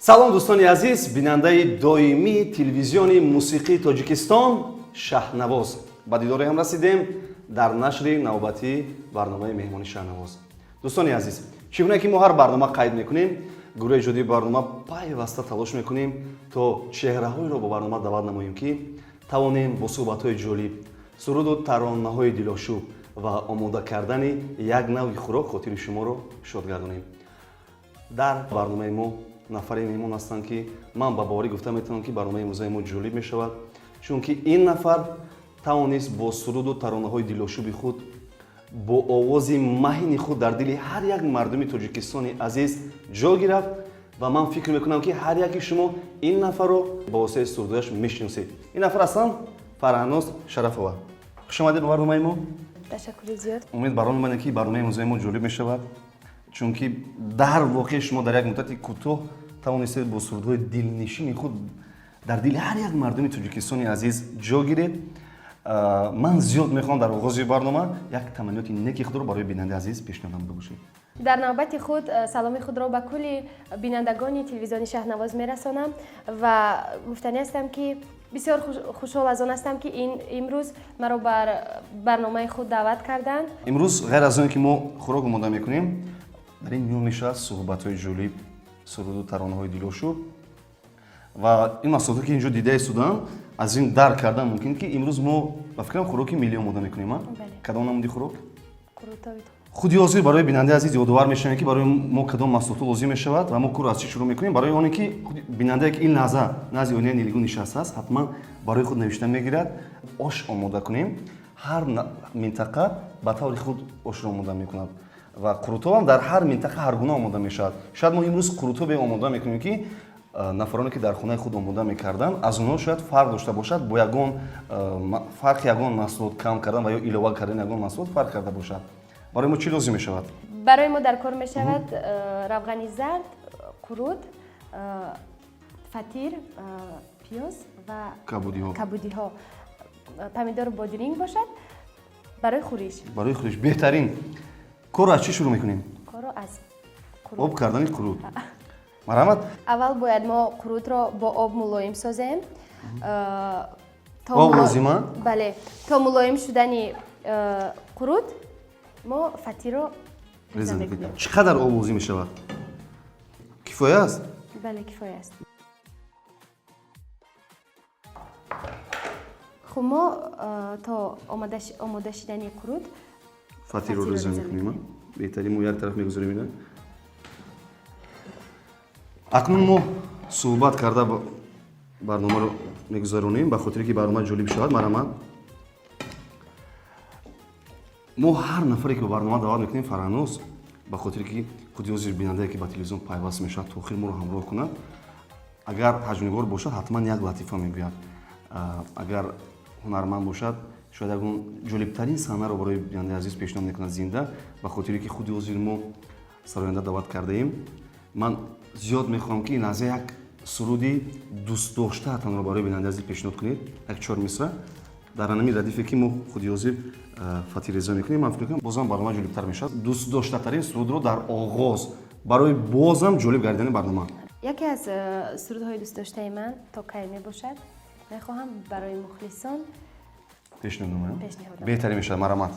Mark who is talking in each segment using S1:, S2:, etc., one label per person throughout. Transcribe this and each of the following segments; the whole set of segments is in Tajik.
S1: Салом, дӯстони азиз, бинандаи доимии телевизиони мусиқии Тоҷикистон «Шаҳнавоз». Ба дидори ҳам расидем дар нашри навбатии барномаи «Меҳмони Шаҳнавоз». Дӯстони азиз, чӣ гуна ки мо ҳар барнома қайд мекунем, гурӯҳи эҷодии барнома пайваста талош мекунем, то чеҳраҳоеро ба барнома даъват намоем, ки тавонем бо суҳбатҳои ҷолиб, суруду таронаҳои дилошӯб ва омода кардани як навъи хӯрок хотири шуморо шод гардонем. Дар барномаи мо нафаре меҳмон ҳастанд, ки ман ба боварӣ гуфта метавонам, ки барномаи имрӯзаи мо ҷолиб мешавад, чунки ин нафар тавонист бо суруду таронаҳои дилошӯби худ, бо овози маҳини худ дар дили ҳар як мардуми Тоҷикистони азиз ҷо гирифт ва ман фикр мекунам, ки ҳар яки шумо ин нафарро ба воситаи сурудҳояш мешиносед. Ин нафар ҳастанд Фарҳаноз Шарафова. Хуш омадед ба барномаи мо.
S2: Ташаккури зиёд.
S1: Умед бар он омадем, ки барномаи имрӯзаи мо ҷолиб мешавад, чунки дар воқеъ шумо дар як муддати кӯтоҳ тавонистед бо сурудҳои дилнишини худ дар дили ҳар як мардуми Тоҷикистони азиз ҷо гиред. Ман зиёд мехоҳам дар оғози барнома як таманниёти неки худро барои бинандаи азиз пешниҳод намуда бошед.
S2: Дар навбати худ саломи худро ба кулли бинандагони телевизиони «Шаҳнавоз» мерасонам ва гуфтанӣ ҳастам, ки бисёр хушҳол аз он ҳастам, ки ин имрӯз маро бар барномаи худ даъват карданд.
S1: Имрӯз ғайр аз оне ки мо хӯрок омода мекунем, дар ин миён мешавад суҳбатҳои ҷолиб, суруду таронаҳои дилошӯб ва ин маҳсулоте, ки инҷо дида истодам, аз ин дарк кардан мумкин, ки имрӯз мо, ба фикрам, хӯроки миллӣ омода мекунем. Кадом намуди хӯрок?
S2: Қурутоби.
S1: Худи ҳозир барои бинандаи азиз ёдовар мешавем, ки барои мо кадом маҳсулотҳо лозим мешавад ва мо корро аз чӣ шурӯъ мекунем, барои оне ки бинандае, ки ин лаҳза назди оинаи нилгун нишастааст, ҳатман барои худ навишта мегирад. Ош омода кунем. Ҳар минтақа ба таври худ ошро омода мекунад ва қурутобам дар ҳар минтақа ҳар гуна омода мешавад. Шояд мо имрӯз қурутобе омода мекунем, ки нафароне, ки дар хонаи худ омода мекарданд, аз онҳо шояд фарқ дошта бошад, бо ягон фарқи ягон маҳсулот кам кардан ва ё илова кардани ягон маҳсулот фарқ карда бошад. Барои мо чӣ лозим мешавад?
S2: Барои мо дар кор мешавад равғани зард, қурут, фатир, пиёз ва
S1: кабудиҳо.
S2: Кабудиҳо, помидору бодиринг бошад барои хӯриш.
S1: Барои хӯриш. Беҳтарин. Корро аз чӣ шурӯъ мекунем?
S2: Корро аз қурут.
S1: Об кардани қурут. Марҳамат.
S2: Аввал бояд мо қурутро бо об мулоим созем.
S1: Об лозима?
S2: Бале, то мулоим шудани қурут мо фатирро реза мекунем.
S1: Чӣ қадар об лозим мешавад? Кифоя аст?
S2: Бале, кифоя аст. Хуб, мо то омода шидани қурут
S1: фатирро реза мекунем. Беҳтарин. Мо як тараф мегузорем ина. Акнун мо суҳбат карда барномаро мегузаронем, ба хотире ки барнома ҷолиб шавад. Марҳамат. Мо ҳар нафаре, ки ба барнома даъват мекунем, Фарҳаноз, ба хотире ки худи ҳозир бинандае, ки ба телевизион пайваст мешавад, то охир моро ҳамроҳ кунад, агар ҳаҷвнигор бошад, ҳатман як латифа мегӯяд, агар ҳунарманд бошад, шояд ягон ҷолибтарин саҳнаро барои бинандаи азиз пешниҳод мекунад зинда. Ба хотире ки худи ҳозир мо сароянда даъват кардаем, ман зиёд мехоҳам, ки ин лаҳза як суруди дӯстдоштаатонро барои бинандаи азиз пешниҳод кунед, як чор мисра дар ҳамин радифе, ки мо худи ҳозир фатирреза мекунем. Ман фикр мекунам, бозам барнома ҷолибтар мешавад. Дӯстдоштатарин сурудро дар оғоз барои бозам ҷолиб гардидани барнома.
S2: Яке аз сурудҳои дӯстдоштаи ман «То кай» мебошад. Мехоҳам барои мухлисон
S1: пешниҳод намоям.
S2: Пешниҳод намоям.
S1: Беҳтарин мешавад. Марҳамат.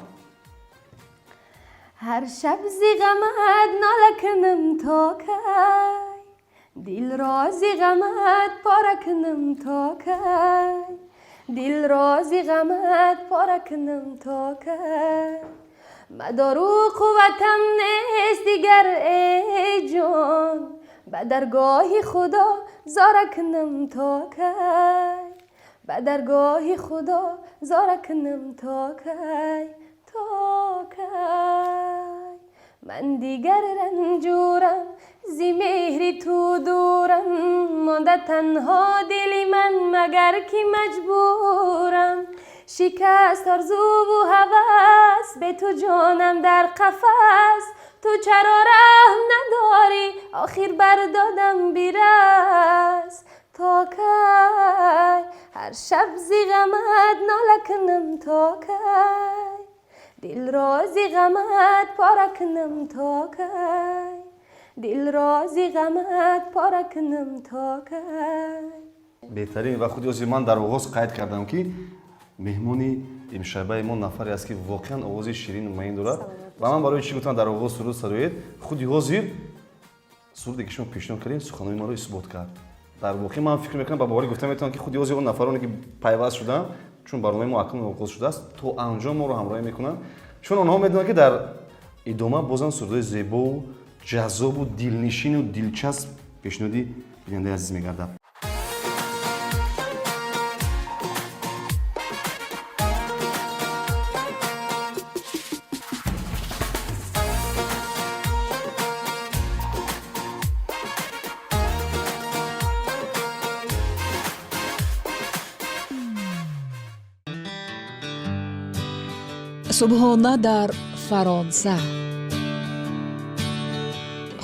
S2: Ҳар шаб зи ғамат нола кунам то кай, дилро зи ғамат пора кунам то кай, дилро зи ғамат пора кунам то кай? Мадору қувватам нест дигар, эй ҷон, ба даргоҳи Худо зора кунам то кай, ба даргоҳи Худо зора кунам то кай, то кай? Ман дигар ранҷурам, зи меҳри ту дурам, монда танҳо дили ман, магар ки маҷбурам. Шикаст орзуву ҳавас, бе ту ҷонам дар қафас. Ту чаро раҳм надорӣ, охир бар додам бирас. То кай ҳар шаб зи ғамат нола кунам, то кай дилро зи ғамат пора кунам, то кай? Дилро зи ғамат пора кунам то кай.
S1: Беҳтарин. Ва худи ҳозир ман дар оғоз қайд кардам, ки меҳмони имшабаи мо нафаре аст, ки воқеан овози ширину маин дорад. Ва ман барои чӣ гуфтам, дар оғоз суруд сароед? Худи ҳозир суруде, ки шумо пешниҳод кардем, суханои маро исбот кард. Дар воқеъ ман фикр мекунам, ба боварӣ гуфта метавонам, ки худи ҳозир он нафароне, ки пайваст шуданд, чун барномаи мо акнун оғоз шудааст, то анҷом моро ҳамроҳӣ мекунанд, чун онҳо медонанд, ки дар идома бозам сурудҳои зебову ҷаззобу дилнишину дилчасп пешниҳоди бинандаи азиз мегардад.
S3: Субҳона дар Фаронса,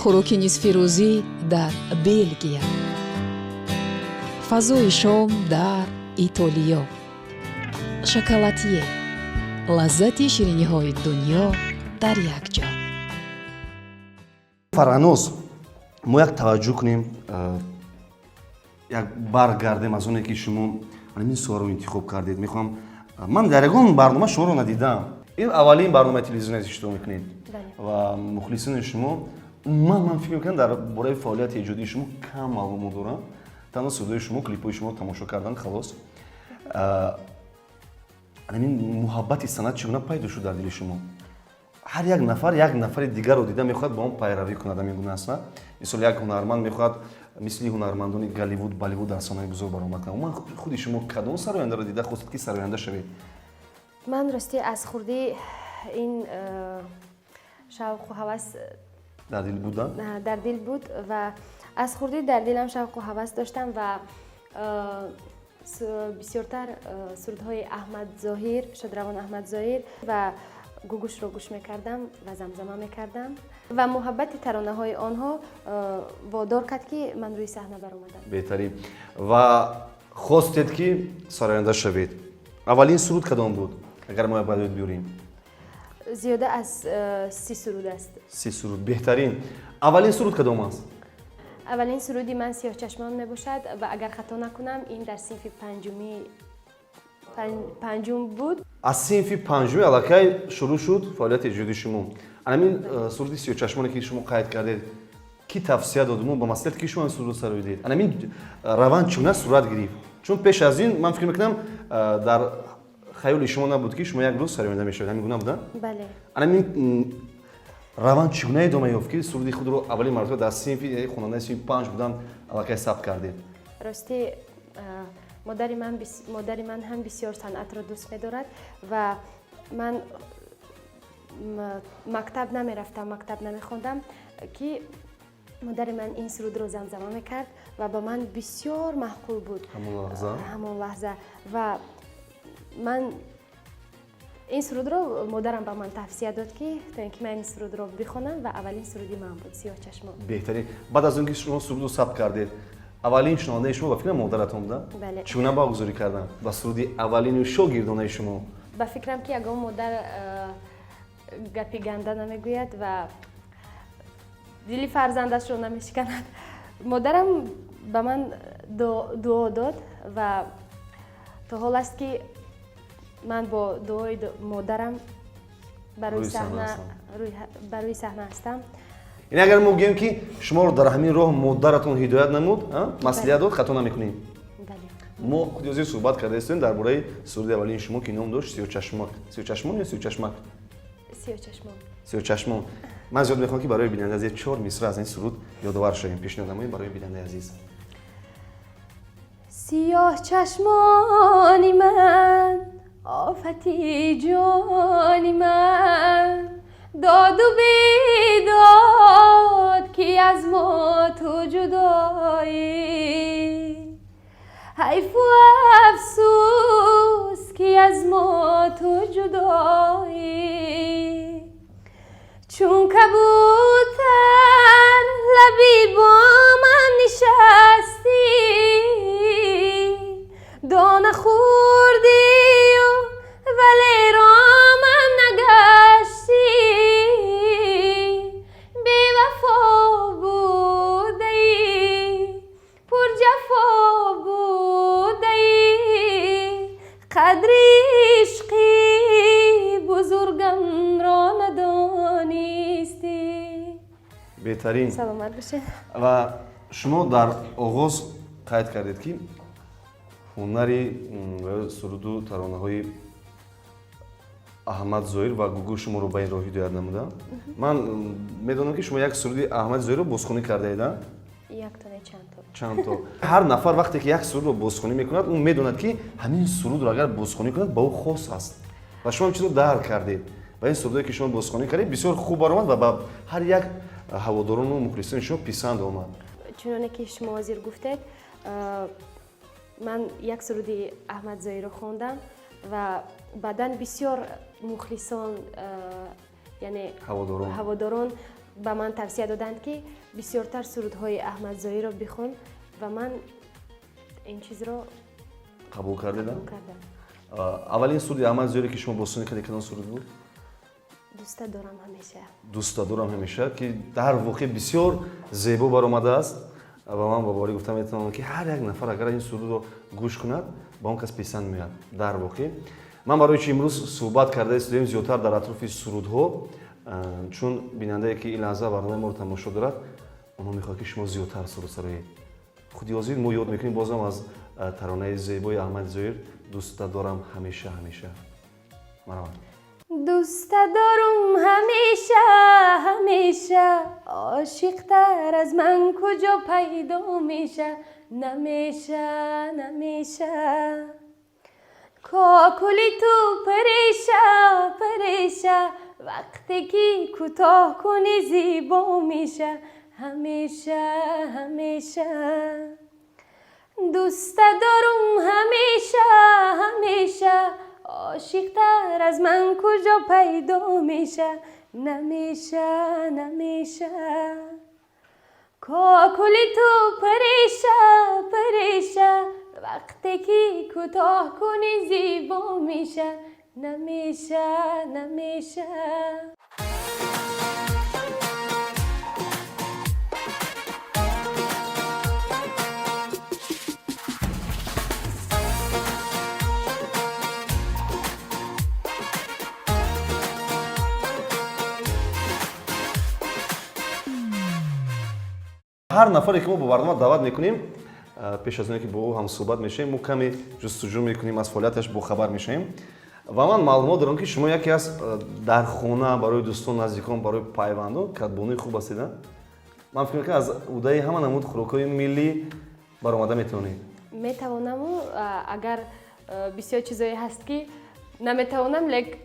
S3: хӯроки нисфирӯзӣ дар Белгия, фазои шом дар Итолиё. Шоколатье, лаззати шириниҳои дунё дар як ҷо.
S1: Фарҳаноз, мо як таваҷҷӯҳ кунем, як баргардем аз оне, ки шумо ҳамин суҳаро интихоб кардед. Мехоҳам, ман дар ягон барнома шуморо надидам, ин аввалин барномаи телевизионӣ аст, иштирок мекунед. Ва мухлисони шумо, умуман ман фикр мекунам, дар бораи фаъолияти эҷодии шумо кам маълумот дорам, танҳо сурудҳои шумо, клипҳои шуморо тамошо кардан, халос. Ҳамин муҳаббати санъат чӣ гуна пайдо шуд дар дили шумо? Ҳар як нафар як нафари дигарро дида мехоҳад ба он пайравӣ кунад, ҳамин гуна аст, на? Мисол, як ҳунарманд мехоҳад мисли ҳунармандони Голливуд, Болливуд дар саҳнаи бузург баромад кунад. Умуман, худи шумо кадом сарояндаро дида хостед, ки сароянда шавед?
S2: Ман ростӣ аз хурдӣ ин шавқу ҳавас
S1: дар дил буда.
S2: Дар дил буд ва аз хурдӣ дар дилам шавқу ҳавас доштам ва бисёртар сурудҳои Аҳмад Зоҳир, шодравон Аҳмад Зоҳир ва Гугушро гӯш мекардам ва замзама мекардам ва муҳаббати таронаҳои онҳо водор кард, ки ман рӯи саҳна баромадам.
S1: Беҳтарин. Ва хостед, ки сароянда шавед. Аввалин суруд кадом буд, агар мо ба ёд биёрем?
S2: Зиёда аз 30 суруд аст.
S1: 30 суруд, беҳтарин. Аввалин суруд кадом аст?
S2: Аввалин суруди ман «Сиёҳчашмон» мебошад ва агар хато накунам, ин дар синфи панҷуми панҷум буд.
S1: Аз синфи панҷуми аллакай шурӯъ шуд фаъолияти эҷодии шумо. Анамин суруди «Сиёҳчашмоне», ки шумо қайд кардед, кӣ тавсия дод, мо ба маслиҳат ки шумо ин сурудро сароидед? Анамин раванд чӣ гуна сурат гирифт? Чун пеш аз ин ман фикр мекунам, дар хаёли шумо набуд, ки шумо як рӯз сароянда мешавед, ҳамин гуна буда?
S2: Бале.
S1: Анамин раванд чӣ гуна идома ёфт, ки суруди худро аввалин маротиба дар синфи хонандаи синфи панҷ будан аллакай сабт кардед?
S2: Ростӣ, модари ман ҳам бисёр санъатро дӯст медорад ва ман мактаб намерафтам, мактаб намехондам, ки модари ман ин сурудро замзама мекард ва ба ман бисёр маъқул буд.
S1: Ҳамон лаҳза.
S2: Ҳамон лаҳза. Ва ман ин сурудро модарам ба ман тавсия дод, ки то ин ки ман ин сурудро бихонам, ва аввалин суруди ман буд «Сиёҳчашмон».
S1: Беҳтарин. Баъд аз он ки шумо сурудро сабт кардед, аввалин шунавандаи шумо, ба фикрам, модаратон буда.
S2: Бале.
S1: Чӣ гуна баҳогузорӣ кардам ба суруди аввалину шогирдонаи шумо?
S2: Ба фикрам, ки ягон модар гапи ганда намегӯяд ва дили фарзандашро намешиканад. Модарам ба ман дуо дод ва то ҳол аст, ки ман бо дуои модарам ба рӯи
S1: рӯи саҳна
S2: саҳна
S1: ҳастам.
S2: Ба рӯи саҳна ҳастам.
S1: Яъне агар мо гӯем, ки шуморо дар ҳамин роҳ модаратон ҳидоят намуд, маслиҳат дод, хато намекунем?
S2: Бале.
S1: Мо худи ҳозир суҳбат карда истем дар бораи суруди аввалини шумо, ки ном дошт «Сиёҳчашмак». «Сиёҳчашмон» ё «Сиёҳчашмак»?
S2: «Сиёҳчашмон».
S1: «Сиёҳчашмон». Ман зиёд мехоҳам, ки барои бинандаи азиз чор мисра аз ин суруд ёдовар шавем, пешниҳод намоем барои бинандаи азиз.
S2: Сиёҳчашмони ман, офати ҷони ман, доду бедод, ки аз мо ту ҷудоӣ. Ҳайфу афсӯс, ки аз мо ту ҷудоӣ. Чун кабутар лаби бомам нишастӣ, дона хӯрдию вале ромам нагаштӣ. Бевафо.
S1: Беҳтарин.
S2: Саломат бошед.
S1: Ва шумо дар оғоз қайд кардед, ки ҳунари суруду таронаҳои Аҳмад Зоир ва Гугу шуморо ба ин роҳ ҳидоят намуданд. Ман медонам, ки шумо як суруди Аҳмади Зоирро бозхонӣ кардаед.
S2: Якто не, чандто.
S1: Чандто. Ҳар нафар вақте ки як сурудро бозхонӣ мекунад, ӯ медонад, ки ҳамин сурудро агар бозхонӣ кунад, ба ӯ хос аст, ва шумо ҳам чизро дарк кардед ва ин сурудое, ки шумо бозхонӣ кардед, бисёр хуб баромад ва ба ҳар як ҳаводорону мухлисони шумо писанд омад.
S2: Чуноне ки шумо ҳозир гуфтед, ман як суруди Аҳмад Зоирро хондам ва баъдан бисёр мухлисон, яъне
S1: ҳаводорон,
S2: ҳаводорон ба ман тавсия доданд, ки бисёртар сурудҳои Аҳмад Зоирро бихон, ва ман ин чизро
S1: қабул кардед.
S2: Қабул кардам.
S1: Аввалин суруди Аҳмад Зоире, ки шумо бозхонӣ кардед, кадом суруд буд?
S2: Дӯста дорам ҳамеша.
S1: Дӯста дорам ҳамеша, ки дар воқеъ бисёр зебо баромадааст, ва ман ба боварӣ гуфта метавонам, ки ҳар як нафар агар ин сурудро гӯш кунад, ба он кас писанд меояд. Дар воқеъ ман барои чи имрӯз суҳбат карда истодаем зиёдтар дар атрофи сурудҳо, чун бинандае, ки ин лаҳза барномаи моро тамошо дорад, онҳо мехоҳад, ки шумо зиёдтар суруд сароед. Худи ҳозир мо ёд мекунем бозам аз таронаи зебои Аҳмади Зоир «Дӯста дорам ҳамеша, ҳамеша». Марҳамат.
S2: Дӯста дорум ҳамеша, ҳамеша, ошиқтар аз ман куҷо пайдо меша? Намеша, намеша. Кокули ту пареша, пареша, вақте ки кӯтоҳ кунӣ, зебо меша ҳамеша, ҳамеша. Дӯста дорум ҳамеша, ҳамеша, ошиқтар аз ман куҷо пайдо меша? Намеша, намеша. Кокули ту пареша, пареша, вақте ки кӯтоҳ кунӣ, зебо меша намеша, намеша.
S1: Ҳар нафаре, ки мо ба барнома даъват мекунем, пеш аз оне ки бо ӯ ҳамсӯҳбат мешавем, мо каме ҷустуҷӯ мекунем, аз фаъолияташ бохабар мешавем, ва ман маълумот дорам, ки шумо яке аз дар хона барои дӯстон, наздикон, барои пайвандон кадбонуи хуб ҳастед. Ман фикр мекунам, аз уҳдаи ҳама намуд хӯрокҳои миллӣ баромада метавонед.
S2: Метавонаму агар бисёр чизое ҳаст, ки наметавонам, лек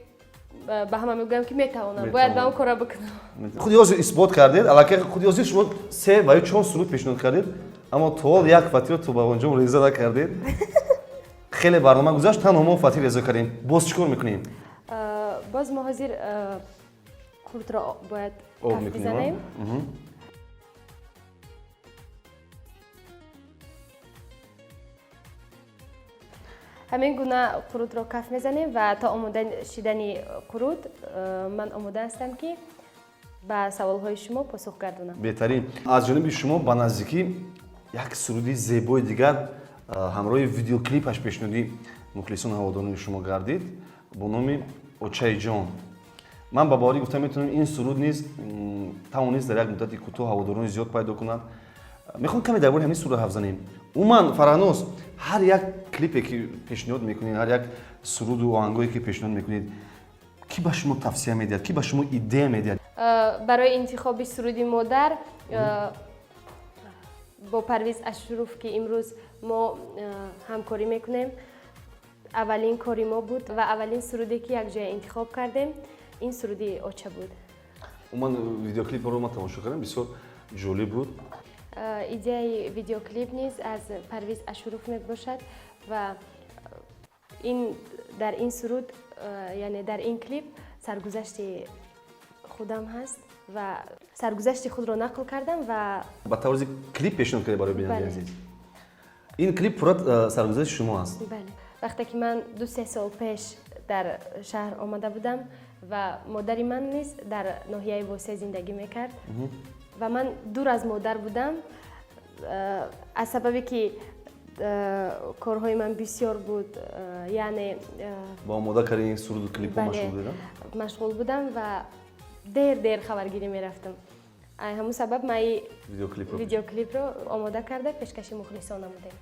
S2: ба ҳама мегӯям, ки метавонам, бояд ба он кора бикунам.
S1: Худи ҳозир исбот кардед аллакай. Худи ҳозир шумо се ва ё чор суруд пешниҳод кардед, аммо то ҳол як фатиро то ба анҷом реза накардед. Хеле барнома гузашт, танҳо мо фатир реза кардем. Боз чӣ кор мекунем?
S2: Боз мо ҳозир қуртро бояд
S1: об
S2: каф
S1: мекунем,
S2: бизанем. Ҳамин гуна қурутро каф мезанем ва то омода шидани қурут ман омода ҳастам, ки ба саволҳои шумо посух гардонам.
S1: Беҳтарин. Аз ҷониби шумо ба наздикӣ як суруди зебои дигар ҳамроҳи видеоклипаш пешниҳоди мухлисон, ҳаводорони шумо гардид бо номи «Очаи ҷон». Ман ба боварӣ гуфта метавонам, ин суруд низ тавонист дар як муддати кӯтоҳ ҳаводорони зиёд пайдо кунад. Мехоҳам каме дар бораи ҳамин суруд ҳарф занем. Умуман, Фарҳноз, ҳар як клипе, ки пешниҳод мекунед, ҳар як суруду оҳангое, ки пешниҳод мекунед, кӣ ба шумо тавсия медиҳад, кӣ ба шумо идея медиҳад?
S2: Барои интихоби суруди «Модар» бо Парвиз Ашуров, ки имрӯз мо ҳамкорӣ мекунем, аввалин кори мо буд ва аввалин суруде, ки якҷоя интихоб кардем, ин суруди «Оча» буд.
S1: Умуман, видеоклипро ман тамошо кардам, бисёр ҷолиб буд.
S2: Идеяи видеоклип низ аз Парвиз Ашуров мебошад ва ин дар ин суруд, яъне дар ин клип, саргузашти худам ҳаст ва саргузашти худро нақл кардам ва
S1: Ба тарзи клип пешниҳод кардед барои бинандаи
S2: Бале.
S1: азиз. Ин клип пурра саргузашти шумо аст.
S2: Бале, вақте ки ман 2-3 сол пеш дар шаҳр омада будам ва модари ман низ дар ноҳияи Восе зиндагӣ мекард ва ман дур аз модар будам, аз сабабе ки корҳои ман бисёр буд, яъне
S1: Ба омода кардани суруду клипҳо
S2: Бале.
S1: машғул будед?
S2: Машғул будам ва дер дер хабаргирӣ мерафтам. Ҳамун сабаб ма видеоклипро омода карда пешкаши мухлисон намудем.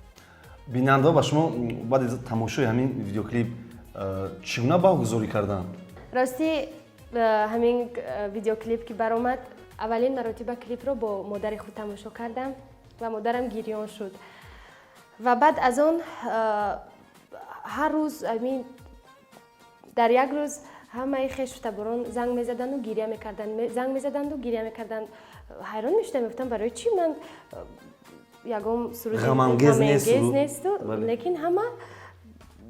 S1: Бинандаҳо ба шумо баъди тамошои ҳамин видеоклип чӣ гуна баҳогузорӣ карданд?
S2: Ростӣ, ҳамин видеоклип ки баромад, аввалин маротиба клипро бо модари худ тамошо кардам ва модарам гирён шуд. Ва баъд аз он ҳар рӯз, ҳамин дар як рӯз, ҳамаи хешу таборон занг мезаданду гиря мекарданд, занг мезаданду гиря мекарданд. Ҳайрон мешудам, мегуфтам, барои чӣ ман ягон суруди
S1: ғамангез
S2: несту, лекин ҳама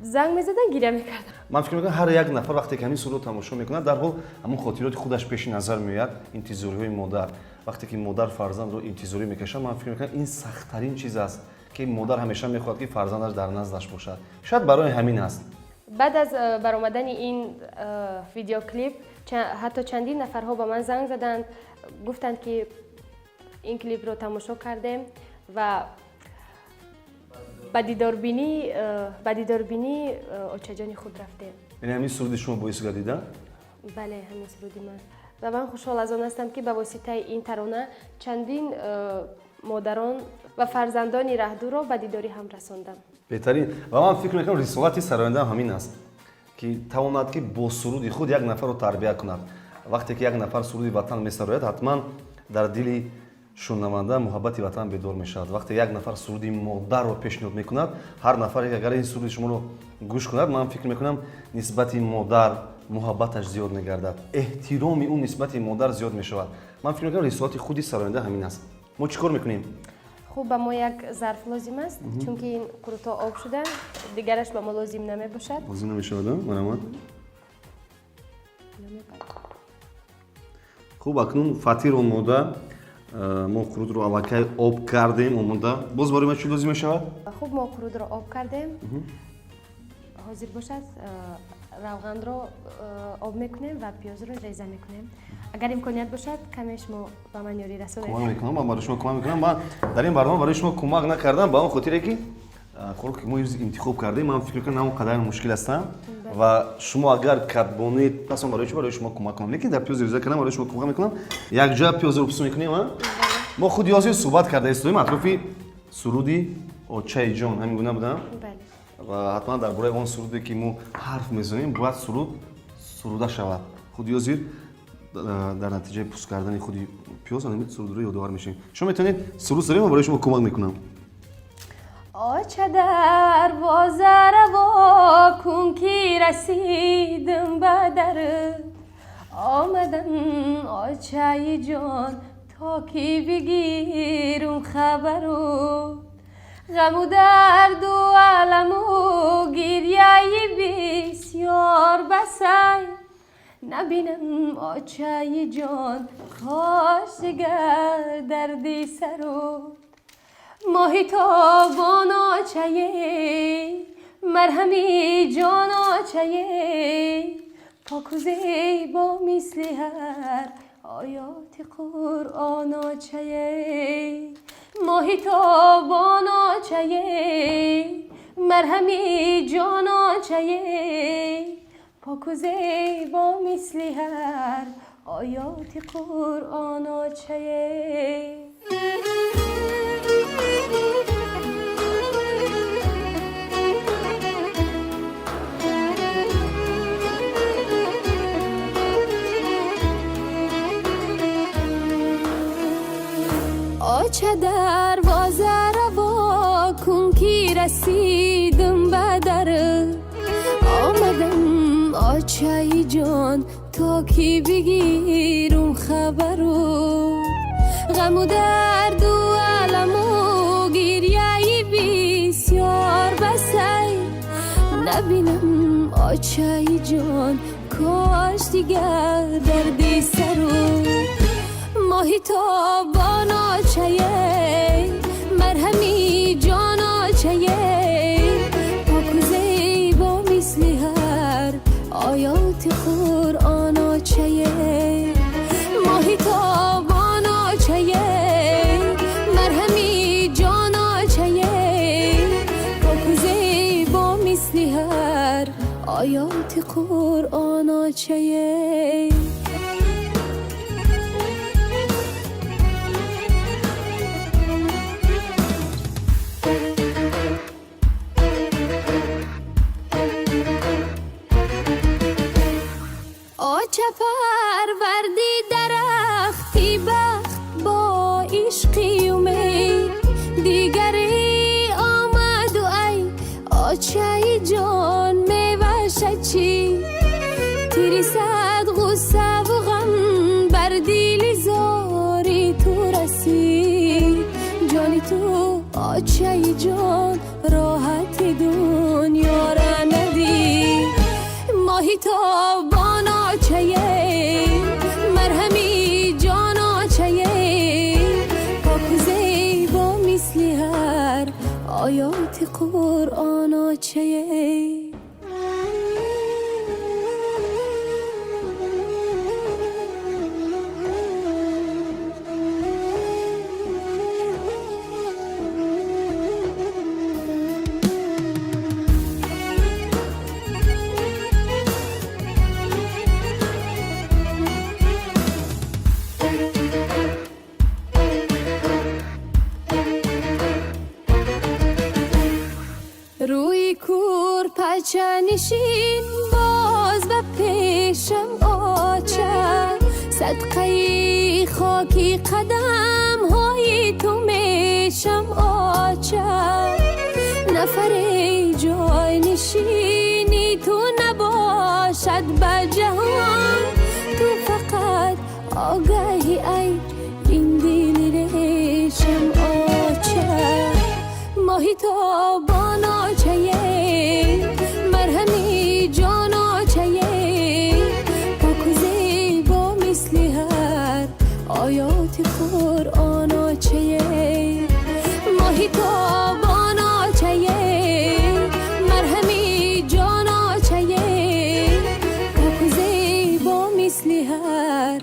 S2: занг мезадан, гиря мекардам.
S1: Ман фикр мекунам, ҳар як нафар вақте ки ҳамин сурудро тамошо мекунад, дарҳол ҳамон хотироти худаш пеши назар меояд, интизориҳои модар. Вақте ки модар фарзандро интизорӣ мекашад, ман фикр мекунам, ин сахттарин чиз аст, ки модар ҳамеша мехоҳад, ки фарзандаш дар наздаш бошад. Шояд барои ҳамин аст.
S2: Баъд аз баромадани ин видеоклип ҳатто чандин нафарҳо ба ман занг заданд, гуфтанд, ки ин клипро тамошо кардем ва ба дидорбинии очаҷони худ рафтем.
S1: Яъне ҳамин суруди шумо боис гардида?
S2: Бале, ҳамин суруди ман. Ва ман хушҳол аз он ҳастам, ки ба воситаи ин тарона чандин модарон ва фарзандони раҳдурро ба дидори ҳам расондам.
S1: Беҳтарин. Ва ман фикр мекунам, рисолати сароянда ҳамин аст, ки тавонад, ки бо суруди худ як нафарро тарбия кунад. Вақте ки як нафар суруди ватан месарояд, ҳатман дар дили шунаванда муҳаббати ватан бедор мешавад. Вақте як нафар суруди модарро пешниҳод мекунад, ҳар нафаре агар ин суруди шуморо гӯш кунад, ман фикр мекунам, нисбати модар муҳаббаташ зиёд мегардад, эҳтироми ӯ нисбати модар зиёд мешавад. Ман фикр мекунам, рисолати худи сароянда ҳамин аст. Мо чӣ кор мекунем?
S2: Хуб, ба мо як зарф лозим аст, чунки ин қурутҳо об шуданд, дигараш ба мо лозим намебошад.
S1: Лозим намешавад, марҳамат. Хуб, акнун фатир омода, мо қурутро аллакай об кардем, омода. Боз барои ма чӣ лозим мешавад?
S2: Хуб, мо қурутро об кардем, ҳозир бошад, равғанро об мекунем ва пиёзро реза мекунем. Агар имконият бошад, каме шумо ба ман ёрӣ расонед.
S1: Кӯмак мекунам, ман барои шумо кӯмак мекунам. Ман дар ин барнома барои шумо кӯмак накардам ба он хотире, ки хӯроке ки мо имрӯз интихоб кардем, ман фикр мекунам, на он қадар мушкил ҳастам ва шумо агар кадбонед, пас он барои чӣ барои шумо кӯмак кунам? Лекин дар пиёз реза кардам барои шумо кӯмак мекунам. Якҷоя пиёзро пӯст мекунем. Мо худи ҳозир суҳбат карда истоем атрофи суруди «Очаи ҷон», ҳамин гуна будам?
S2: Бале.
S1: Ва ҳатман дар бораи он суруде, ки мо ҳарф мезанем, бояд суруд суруда шавад. Худи ҳозир дар натиҷаи пӯст кардани худи пиёз ҳамин сурудро ёдовар мешавем. Шумо метавонед суруд сарем, ман барои шумо кӯмак мекунам.
S2: Оча, дарвоза во кун, ки расидам ба дар. Омадам, очаи ҷон, то ки бигирум хабару ғаму дарду аламу гирьяи бисёр басай. Набинам, очаи ҷон, кош дигар дарди сару. Моҳи тобон очае, марҳами ҷон очае, поку зебо мисли ҳар оёти Қуръон очае. Моҳи тобон очае, марҳами ҷон очае, поку зебо мисли ҳар оёти Қуръон очае. Оча, дарвоза во кун, ки расидам ба дар. Омадам, очаи ҷон, то ки бигирум хабару ғаму дарду аламу гирьяи бисёр басай. Набинам, очаи ҷон, кош дигар дарди сару. Моҳи тобон очае, марҳами ҷон очае, поку зебо мисли ҳар оёти Қуръон очае. Моҳи тобон очае, марҳами ҷон очае, поку зебо мисли ҳар оёти Қуръон очае. ту очаи ҷон роҳати дунёра надид. Моҳи тобон очае, марҳами ҷон очае, поку зебо мисли ҳар оёти Қуръон очае. Рӯи курпача нишин боз ба пешам оча, садқаи хоки қадамҳои ту мешам оча. Нафаре ҷойнишини ту набошад ба ҷаҳон, ту фақат огаҳи ай ин дили решам оча. Моҳи тобон очае, марҳами ҷон очае, поку зебо мисли ҳар оёти Қуръон очае. Моҳи тобон очае, марҳами ҷон очае, поку зебо мисли ҳар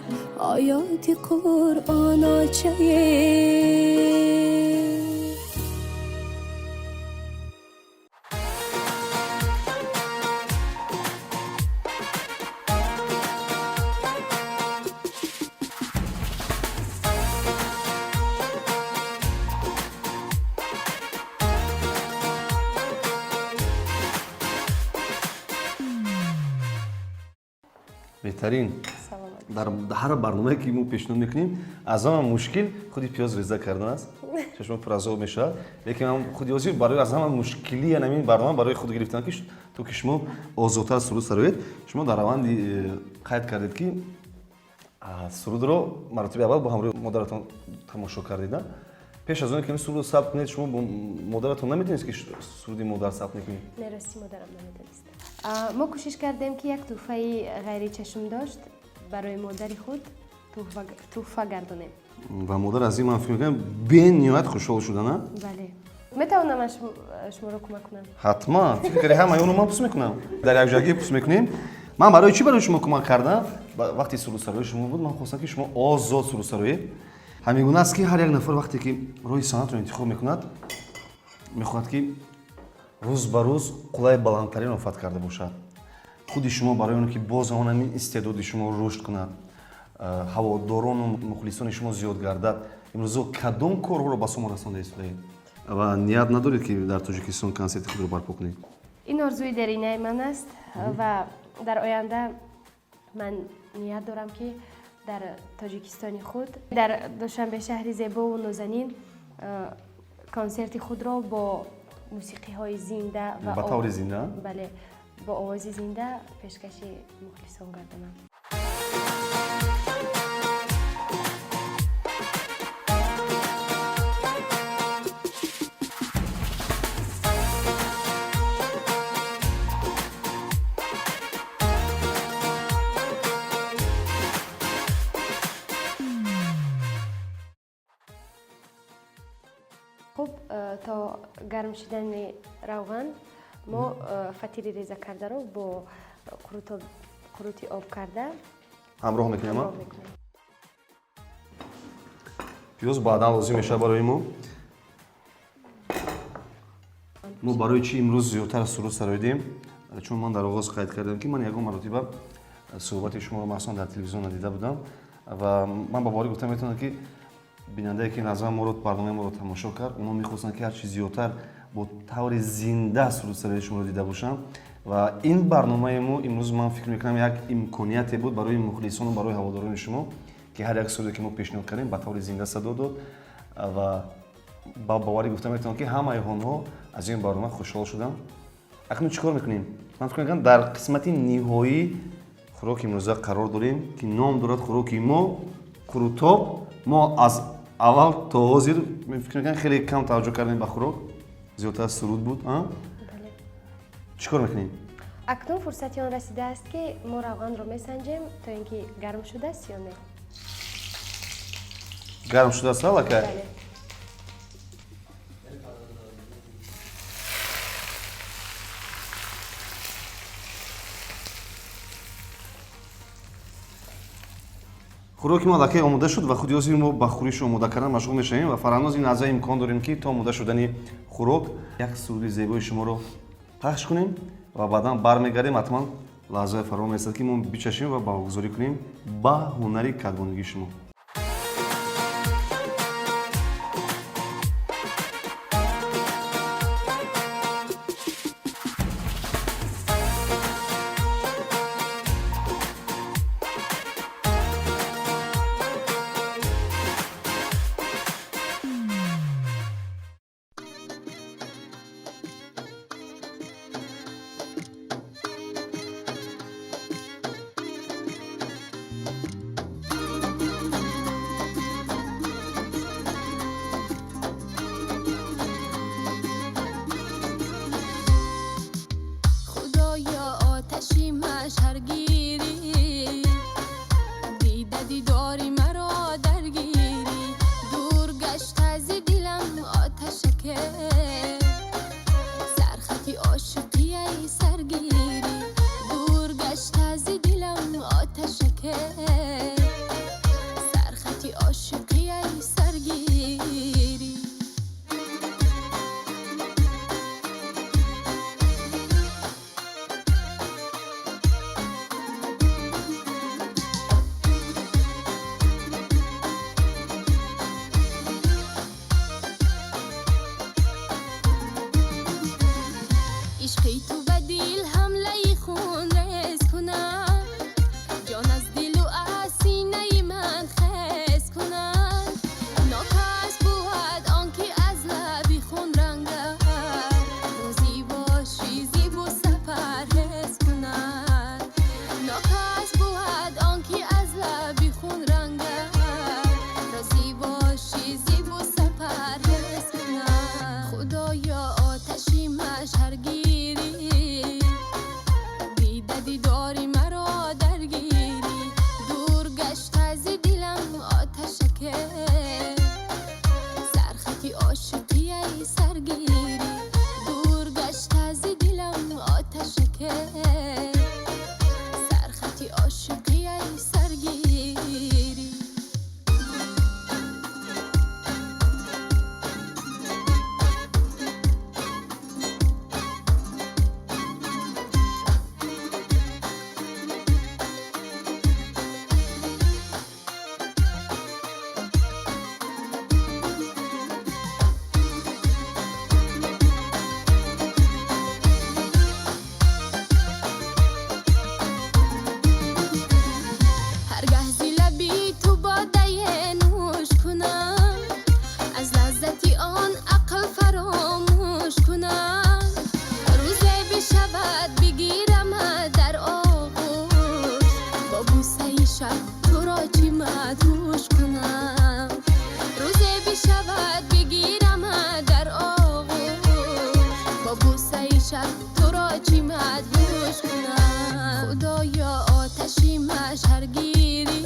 S2: оёти Қуръон очае.
S1: Беҳтарин. Дар ҳар барномае ки мо пешниҳод мекунем, аз ҳама мушкил худи пиёз реза кардан аст. Чашмо пуразоб мешавад, лекин ман худи ҳозир барои аз ҳама мушкили ҳамин барнома барои худ гирифтам, ки то ки шумо озодтар суруд сароед. Шумо дар раванди қайд кардед, ки сурудро маротиби аввал бо ҳамроҳи модаратон тамошо кардед. Пеш аз он ки сурудро сабт кунед, шумо бо модаратон наметавонист, ки суруди модар сабт мекунед?
S2: Не, рости, модарам наметавонист. Мо кӯшиш кардем, ки як тӯҳфаи ғайричашмдошт барои модари худ тӯҳфа гардонем.
S1: Ва модар аз ин, ман фикр мекунам, бениҳоят хушҳол шуда, на?
S2: Бале. Метавонам ман шуморо кӯмак кунам?
S1: Ҳатман. Фикр кардӣ, ҳамаи онро ман пус мекунам? Дар якҷоягӣ пус мекунем. Ман барои чӣ барои шумо кӯмак кардам? Вақти сурудсарои шумо буд, ман хостам, ки шумо озод сурудсароед. Ҳамин гуна аст, ки ҳар як нафар, вақте ки роҳи санъатро интихоб мекунад, мехоҳад, ки рӯз ба рӯз қуллаи баландтаринро фатҳ карда бошад. Худи шумо барои он ки боз он ҳамин истеъдоди шумо рушд кунад, ҳаводорону мухлисони шумо зиёд гардад, имрӯзо кадом корҳоро ба сомон расонда истодаед ва ният надоред, ки дар Тоҷикистон консерти худро барпо кунед?
S2: Ин орзуи деринаи ман аст ва дар оянда ман ният дорам, ки дар Тоҷикистони худ, дар Душанбе, шаҳри зебову нозанин, консерти худро бо мусиқиҳои зинда ва
S1: ба таври зинда.
S2: Бале, бо овози зинда пешкаши мухлисон гардонам. Хуб, то гарм шидани равған мо фатири реза кардаро бо қурути об карда
S1: ҳамроҳ мекунем.
S2: Ҳамроҳ мекунем.
S1: Пиёз баъдан лозим мешавад барои мо. Мо барои чӣ имрӯз зиёдтар суруд сароидем? Чун ман дар оғоз қайд кардам, ки ман ягон маротиба суҳбати шуморо махсусан дар телевизион надида будам ва ман ба боварӣ гуфта метавонам, ки бинандае, ки назар моро, барномаи моро тамошо кард, онҳо мехостанд, ки ҳарчи зиёдтар бо таври зинда сурудсароии шуморо дида бошанд. Ва ин барномаи мо имрӯз, ман фикр мекунам, як имконияте буд барои мухлисону барои ҳаводорони шумо, ки ҳар як суруде, ки мо пешниҳод кардем, ба таври зинда садо дод. Ва ба боварӣ гуфта метавонам, ки ҳамаи онҳо аз ин барнома хушҳол шуданд. Акнун чӣ кор мекунем? Ман фикр мекунам, дар қисмати ниҳоии хӯроки имрӯза қарор дорем, ки ном дорад хӯроки мо қурутоб. Мо аз Аввал то ҳозир фикр мекунам, хеле кам таваҷҷӯҳ кардем ба хӯрок, зиёдтар суруд буд. Чӣ кор мекунем?
S2: Акнун фурсати он расидааст, ки мо равғанро месанҷем, то ин ки гарм шудааст ё не.
S1: Гарм шудааст аллакай?
S2: Бале.
S1: Хӯроки мо аллакай омода шуд ва худи ҳозир мо ба хӯриши омода кардан машғул мешавем. Ва Фараҳноз, ин лаҳза имкон дорем, ки то омода шудани хӯрок як суруди зебои шуморо пахш кунем ва баъдан бармегардем. Ҳатман лаҳзаи фаро мерасад, ки мо бичашем ва баҳогузорӣ кунем ба ҳунари кадбонугии шумо.
S4: Худоё, оташи машҳаргирӣ, дида дидори маро даргирӣ, дур гашта зи дилам оташаке, сархати ошиқияй саргирӣ, дур гашта зи дилам оташаке, сархати ошиқияй саргирӣ. Ишқи ту ба дил ҳамлаи хунрез кунад, ҷон аз дилу аз синаи ман хез кунад. Нокас бувад он ки аз лаби хун рангад, розӣ бошӣ зибу сапарҳез кунад. Нокас бувад он ки аз лаби хун рангад, розӣ бошӣ зибу сапарҳез кунад. Худоё, оташи машҳаргирӣ, дида дидори маро даргирӣ, дур гашта зи дилам оташаке, сархати ошиқияй саргирӣ, дур гашта зи дилам оташаке, сархати ошиқияй саргирӣ. Ҳаргаҳ зи лаби ту бодае нӯш кунам, аз лаззати он ақл фаромӯш кунам. Рӯзе бишавад бигирамат дар оғӯш, бо бӯсаи шаб туро чӣ мадҳуш кунам. Рӯзе бишавад бигирамат дар оғӯш, бо бӯсаи шаб туро чӣ мадҳуш кунам. Худоё, оташи машҳаргирӣ,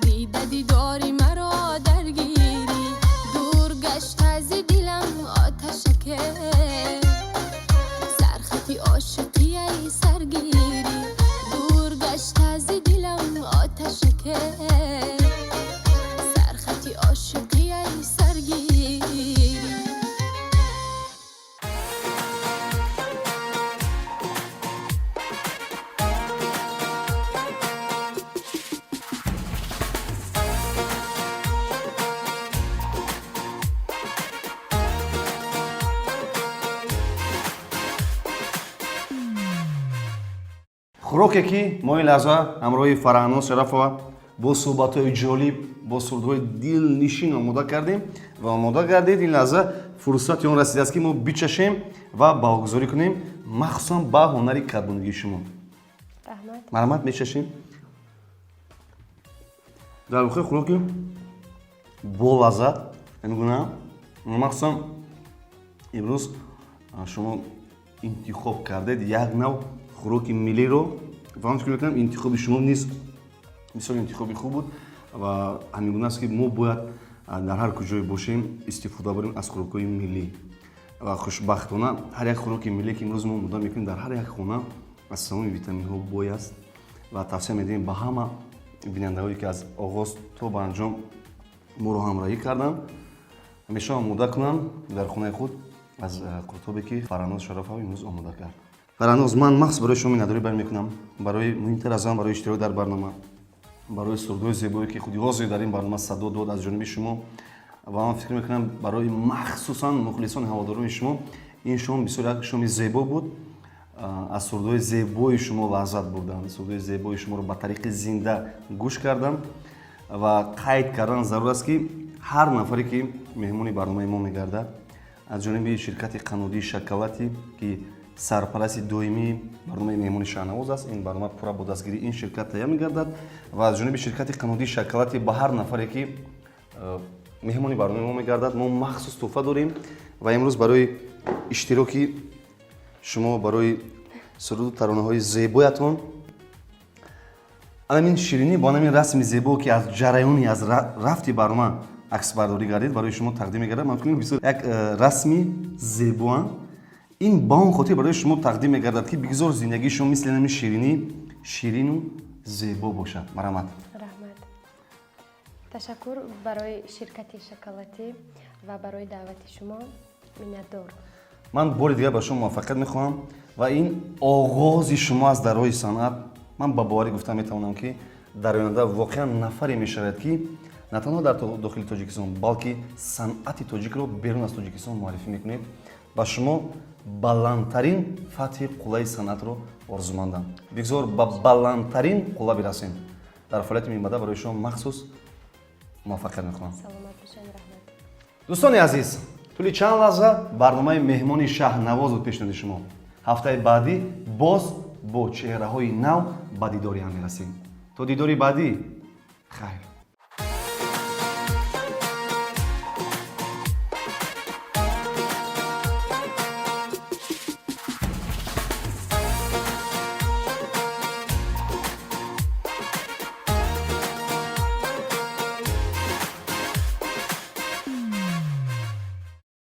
S4: дида дидори маро даргирӣ, дур гашта зи дилам оташаке, сархати ошиқияй саргирӣ, дур гашта зи дилам оташаке, сархати ошиқияй саргирӣ.
S1: Хӯроке, ки мо ин лаҳза ҳамроҳи Фараҳноз Шарафова бо суҳбатҳои ҷолиб, бо сурудҳои дилнишин омода кардем ва омода гардид, ин лаҳза фурсати он расидааст, ки мо бичашем ва баҳогузорӣ кунем, махсусан ба ҳунари кадбонугии шумо.
S2: Раҳмат.
S1: Марҳамат, мечашем. Дар воқеъ хӯроки Болаззат мегӯям. Махсусан имрӯз шумо интихоб кардед як нав хӯроки миллиро ва ман фикр мекунам, интихоби шумо низ бисёр интихоби хуб буд ва ҳамин гуна аст, ки мо бояд дар ҳар куҷое бошем, истифода барем аз хӯрокҳои миллӣ. Ва хушбахтона ҳар як хӯроки миллӣ, ки имрӯз мо омода мекунем, дар ҳар як хона аз тамоми витаминҳо бой аст. Ва тавсия медиҳем ба ҳама бинандаҳое, ки аз оғоз то ба анҷом моро ҳамроҳӣ карданд, ҳамеша омода кунанд дар хонаи худ аз қуртобе, ки Фараноз Шарафова имрӯз омода кард. Фараноз, ман махсус барои шумо миннатдорӣ баён мекунам, барои, муҳимтар аз ҳама, барои иштирок дар барнома, барои сурудҳои зебое, ки худи ҳозир дар ин барнома садо дод аз ҷониби шумо. Ва ман фикр мекунам, барои махсусан мухлисони, ҳаводорони шумо ин шом бисёр як шоми зебо буд. Аз сурудҳои зебои шумо лаззат бурдам, сурудҳои зебои шуморо ба тариқи зинда гӯш кардам. Ва қайд кардан зарур аст, ки ҳар нафаре, ки меҳмони барномаи мо мегардад, аз ҷониби ширкати қаннодии Шоколадӣ, ки сарпарасти доимии барномаи «Меҳмони Шаҳнавоз» аст, ин барнома пурра бо дастгирии ин ширкат таҳия мегардад, ва аз ҷониби ширкати қаннодии Шоколадӣ ба ҳар нафаре, ки меҳмони барномаи мо мегардад, мо махсус тӯҳфа дорем. Ва имрӯз барои иштироки шумо, барои суруду таронаҳои зебоятон анамин ширинӣ бо анамин расми зебо, ки аз ҷараёни, аз рафти барнома аксбардорӣ гардид, барои шумо тақдим мегардад. Ман фикр мекунам, бисёр як расми зебоа. Ин ба он хотир барои шумо тақдим мегардад, ки бигзор зиндагии шумо мисли анамин ширинӣ ширину зебо бошад. Марҳамат.
S2: Раҳмат, ташаккур барои ширкати Шоколадӣ ва барои даъвати шумо, миннатдор.
S1: Ман бори дигар ба шумо муваффақият мехоҳам ва ин оғози шумо аст дар роҳи санъат. Ман ба боварӣ гуфта метавонам, ки дар оянда воқеан нафаре мешавад, ки на танҳо дар дохили Тоҷикистон, балки санъати тоҷикро берун аз Тоҷикистон муаррифӣ мекунед. Ба шумо баландтарин фатҳи қуллаи санъатро орзумандам. Бигзор ба баландтарин қулла бирасем. Дар фаъолияти минбаъда барои шумо махсус муваффақият мехоҳам.
S2: Саломат бошед, раҳмат.
S1: Дӯстони азиз, тӯли чанд лаҳза барномаи «Меҳмони Шаҳнавоз» буд пешниҳоди шумо. Ҳафтаи баъдӣ боз бо чеҳраҳои нав ба дидори ҳам мерасем. То дидори баъдӣ, хайр.